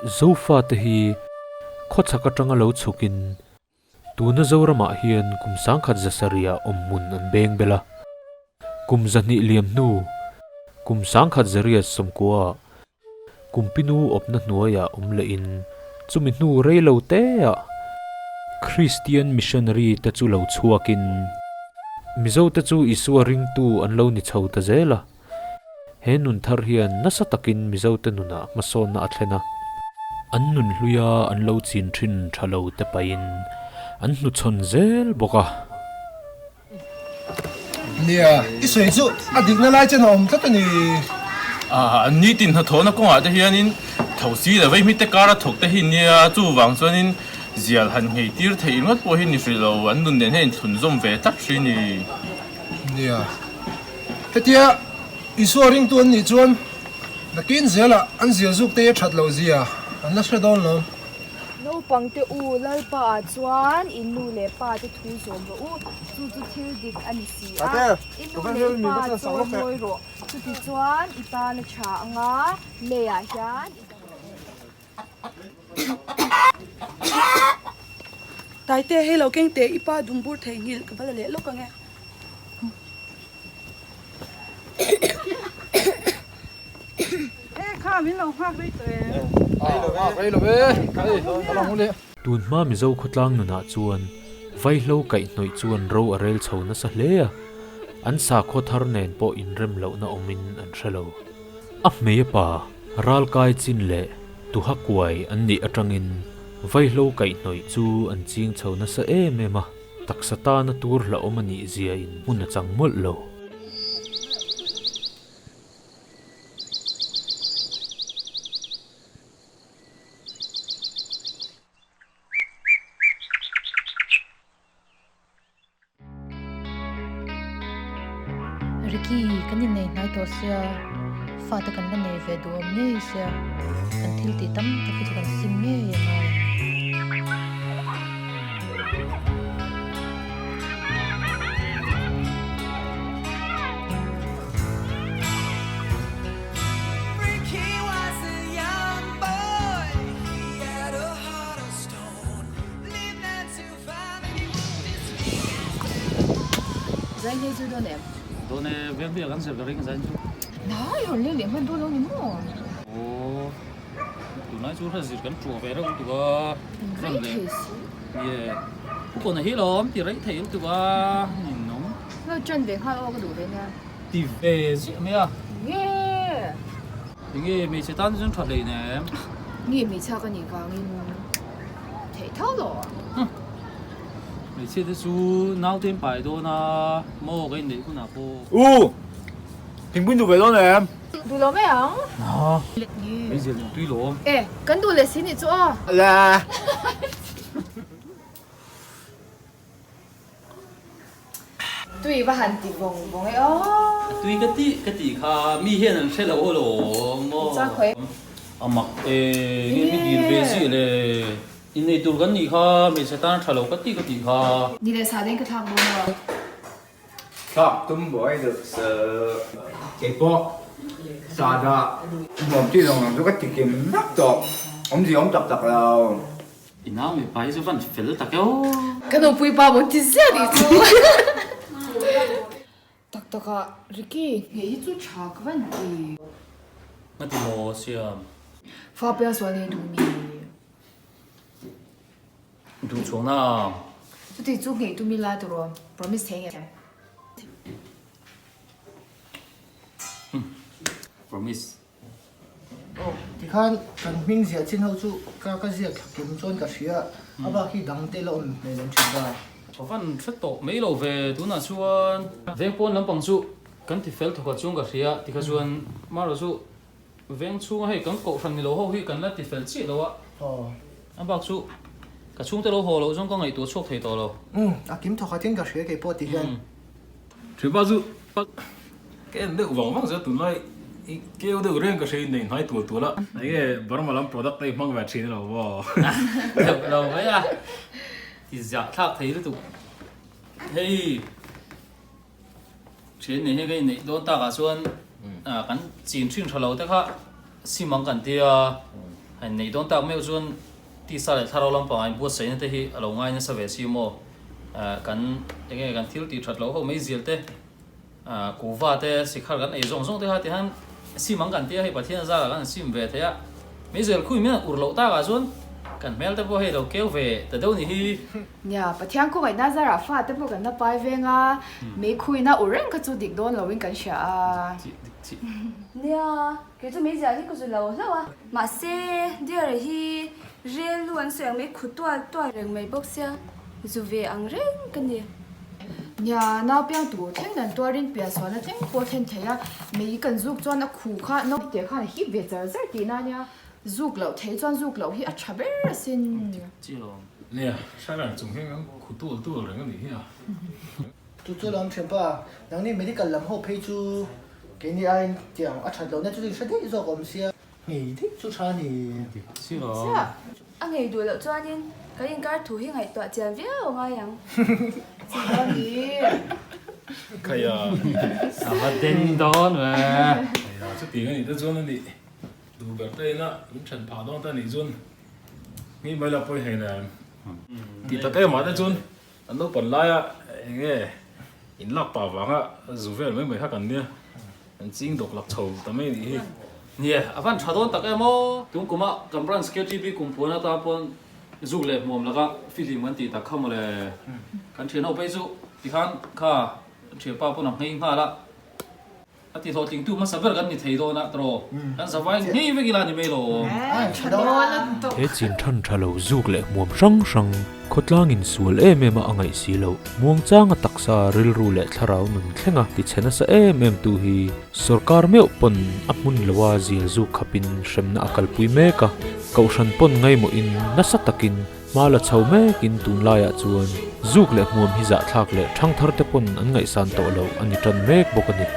Zofate hi khawchhak atanga lo chhukin tuna Zoramah hian kum 1700 awm hmun an beng bel a. Kum 200 liam hnu kum 1990 Kumpinu awpna hnuaiah awm lehin chumi hnu rei lo teah Kristian missionary te chu lo chhuakin Mizote chu Isua ringtu an lo ni chho ta zel a. He nun thar hian nasa takin Mizote nunah hmasawnna a thlen a, an nun hluia an lo chin thin tha lo te pahin an hnuchhawn zel bawk a. Nia, i sawi chu a dikna lai chen a awm tlat a ni. Nitin hnathawhna kawngah te hianin thosi leh vaihmite kara thawk te hi nia, chuvang chuanin zial han nghei tir theih ringawt pawh hi ni hrih lo, an nun nen hian inthlunzawm ve tlat hrih a ni. Nia, hetia Isua ringtu an nih chuan nakin zelah an zial zuk te hi a that loh zia an la hre dawn lo. Naupang te u, Lalpa ah chuan in nu leh pa te thu zawm rawh u, chu chu thil dik a ni si a. I nu leh i pa chaw mawi rawh, chuti chuan i tan a tha anga leiah hian i dam ang. Taite, hei lo keng teh, i pa dumbur theihnghilh ka va la leh lawk ang e. Tunhma Mizo khawtlang nunah chuan vaihlo kaihhnawih chuan ro a rel chho nasa hle a, an sakhaw thar nen pawh inrem lohna awmin an hre lo. A hmei a pa, ralkai chin leh tuha kuai an nih atangin vaihlo kaihhnawih chu an ching chho nasa em em a. Taksa tana tur hlauhawm a nih zia in hmun a chang mawlh lo. Ricky, kan innei hnai tawh sia, fate kan la nei ve duh awm ngei sia, kan thil tih tam tak hi chu kan sim ngei a ngai. Zai nei chu dawn em? Dawn e, veng biak an zir ka ring zai chu. Nai rawn leng leh hman dawn lo ni maw? Aw, tunlai chu hla zir kan ṭuah ve reuh lutuk a. Rei thei si. Ye, pu kawna hi lawm ti rei thei lutuk a, ninawm. Lo ṭan ve nghal aw ka duh ve nia. Ti ve ziah mai a. Nge. Enge hmeichhe tan chuan ṭha hleinem. Nge hmeichhia ka nih vangin. Theih tho lo a. Hmeichhia te chu naute in pai dawn a maw ka inneih hunah pawh. U! Thingpui duh ve dawn em? Duh lo mai ang. Hna. Meizial in tui lo. E, kan duh leh si nih chu aw. La. Tui va han ti vawng vawng e aw. A tui ka tih ka tih kha mi hian an hre lo alawm maw. Chuan khawi. A mak e, nge mi dil ve zih le. Innei tur kan nih kha hmeichhe tan a tha lo ka tih ka tih kha. Ni leh sa deng ka thlak dawn a. Thlak tum buai deuh se. Keipawh sada nuam tih zawng zawng chu ka ti kim vek tawh. Awmzia awm tak tak lo. I nau mipa hi chu van fel tak e aw. Ka nupui pa maw ti ziah nih chu. Tak tak ah Ricky nghei hi chu tha ka van ti. Nga ti maw Siam? Fa piang sual nei duh mi. Duh chuang na. Chuti chu nghei tum ila tiraw promise thei nge. Promise. Aw, tikhan kan hming ziah chin ho chu ka ka ziak thla kim chuan ka hria a bak hi dang te la awm hmel an thin ta. Ka van hre tawh mai lo ve tunah chuan veng pawn lampang chu kan ti fel thawkhat chuan ka hria tikha chuan marawh chu veng chhunga hei kan kohhran ni lo ho hi kan la ti fel chiah lo a a bak chu ka chhungte lo haw loh zawng ka ngaihtuah chhuak thei tawh lo. Umm a kim thawkhatin ka hria keipawh ti hian. Thianpa chu ka en deuh vang vang zel tunlai i keu deuh reng ka hre in nei hnai tual tual a. Enge Burma lam product te i hmang ve thin elo maw? Deuh lo mai a, ti ziah thlak thei lutuk. Hei thian nei hi ka inneih dawn takah chuan kan chin thin tha lo te kha sim ang kan tia. A inneih dawn tak meuh chuan tisa leh thlarau lampangah inbuatsaihna te hi a lo ngai nasa ve si maw? Kan enge kan thil tih that loh ho mai zial te, kuhva te, sikhar kan ei zawng zawng te kha tihian sim ang kan tia hei Pathian zarah kan sim ve thei a, meizial khui min han ur loh takah chuan kan hmel te pawh hei lo keu ve ta deuh ni hi. Nia, Pathian khawngaihna zarah fa te pawh kan la pai veng a, meikhuina ur reng kha chu dik dawn loin kan hria a. Nia, Kei chu meizial hi ka zu lo hlauh a. Mahse, dear hi rel lu an sawi ang mai khu tual tual reng mai bawk sia, zu ve ang reng ka ni. Nia, nau piang tur thleng dan tuarin piansualna thleng pawh thlen thei a, mei kan zuk chuan a khu kha naute khan a hip ve char char tihna ania, zuk loh thei chuan zuk loh hi a tha ber asin. Nia, hre reng chung hian kan khu tual tual reng a nih hi a. Chu chu lam thianpa, nangni medical lam ho phei chu Keini aiin tiang a that lohna chu in hre daih zawk awm sia. Ngei daih chu tha ni. Sia, a ngei duh loh chuanin kan inkar thu hi ngaihtuah chian viau a ngai ang. Chi dawn ni. Khaia. A va den dawn ve. Khaia, chutiang a nih te chuan a nih duh ber te ina min then phah dawn te a nih chuan ngei mai la pawi hei nen. Tih tak em ah te chuan An naupan laia eng nge in lak pah vanga zu vel mai mai kha kan nia, an ching dawk lak chho ta mai anih hi. Nia, a van tha dawn tak em aw. Tun kuma kan branch KTP kum puan atan pawn zuk leh hmuam laka fihlim kan tih tak kha mawle. Kan thian ho phei chu tikhan kha thianpa pawn a nghei nghal a. A ti hlawhtlingtu hmasa ber kan ni thei dawn a tawh kan zavai ngei vek ila ni mai lo. He chin than tha lo zuk leh hmuam hrang hrang khawtlang in sual em em a a ngaih si loh. Muangchanga taksa rilru leh thlarau nun thlenga ti chhe nasa em em tu hi sawrkar meuh pawn a hmun loa zial zuk khapin hremna a kalpui mek a, kohhran pawn ngaimawhin nasa takin Hma la chho mekin tunlaiah chuan zuk leh hmuam hi zahthlak leh ṭhangthar te pawn an ngaihsan tawh loh a ni ṭan mek bawk a ni.